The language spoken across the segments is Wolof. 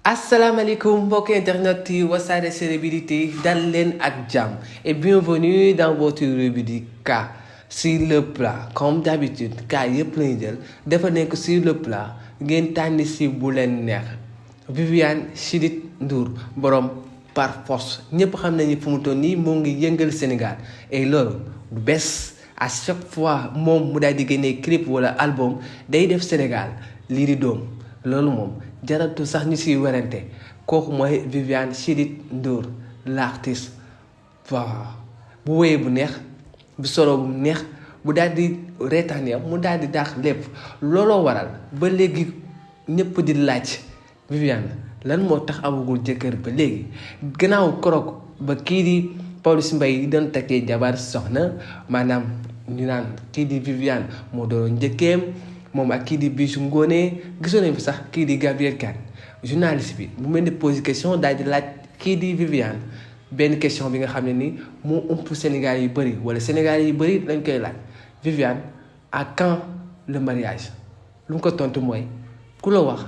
Asalaamaaleykum mbokki internet yi Wassare célébrités dal leen ak jàmm et bienvenue dans votre rubrique K sur le plat comme d'habitude K yëpp lañu jël dafa nekk sur le plat ngeen tànn si bu leen neex Viviane Chidid Ndour borom par force ñëpp xam nañu fu mu toll nii moo ngi yëngal Sénégal et loolu du bees à chaque fois moom mu daal di génnee clip wala album day def Sénégal lii di doom loolu moom jaratu sax ñu siy werante kooku mooy Viviane Chidid Ndour l'artiste waaw bu wéyee bu neex bu solo bu neex bu daal di reetaanee mu daal di daax lépp looloo waral ba léegi ñëpp di laaj Viviane lan moo tax amagul jëkkër ba léegi gannaaw korok ba kii di Pawlish Mbaye yi doon takkee jabar soxna maanaam ñu naan kii di Viviane moo doon njëkkeem moom ak kii di Bijou Ngoné gisoon nañ fi sax kii di Gabriel Kane journaliste bi bu mel ni posé question daal di laaj kii di Viviane benn question bi nga xam ne ni moo ëmp Sénégal yu bëri wala Sénégal yu bëri lañ koy laaj Viviane à quand le mariage lu mu ko tontu mooy ku la wax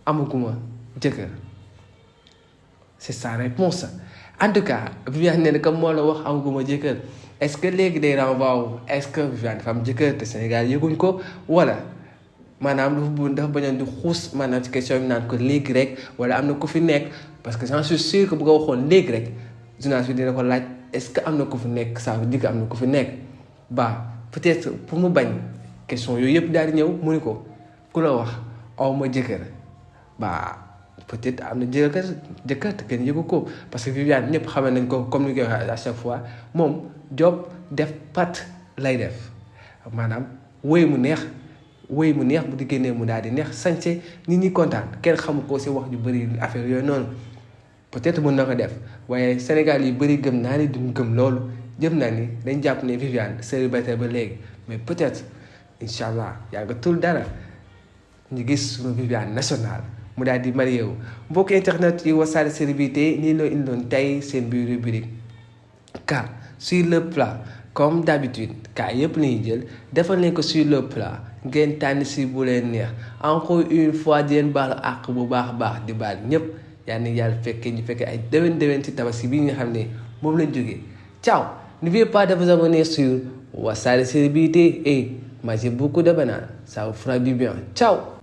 amaguma jëkkër c'est sa réponse en tout cas Viviane nee na comme moo la wax amaguma jëkkër est-ce que léegi day renvoie est-ce que Viviane dafa am jëkkër te Sénégal yëguñ ko wala maanaam dafa bañoon di xuus maanaam ci question bi naan ko léegi rek wala am na ku fi nekk parce que j'en suis sûr que bu ko waxoon léegi rek journaliste bi dina ko laaj est-ce que am na ku fi nekk ça veut dire que am na ku fi nekk ba peut-être pour mu bañ question yooyu yëpp daal di ñëw mu ni ko ku la wax aw ma jëkkër ba peut-être am na jëkkër te kenn yëgu ko parce que Viviane ñëpp xamee nañ ko comme ni koy waxee à chaque fois moom job def pat lay def maanaam woy mu neex bu di génnee mu daal di neex sañse nit ñi kontaan kenn xamu ko si wax ju bëri affaire yooyu noonu peut-être mën na ko def waaye Sénégal yi bëri gëm naa ni duñ gëm loolu jëm naa ni dañ jàpp ne Viviane célibataire ba léegi mais peut-être incha allah yàggatul dara ñu gis suñu Viviane nationale mu daal di marié wu mbokk internet yi Wassare célébrité nii loo indoon tey seen biir rubrique car sur le plat comme d'habitude kaa yëpp lañuy jël defal leen ko sur le plat ngeen tànn si bu leen neex encore une fois di leen baalu àq bu baax a baax di baal ñëpp yal na yàlla fekkee ñu fekkee ay déwén ci tabaski bi nga xam ne moom lañ jógee ciao n'oubliez pas de vous abonner sur Wassare célébrité et mangez beaucoup de bananes ça vous fera du bien ciao.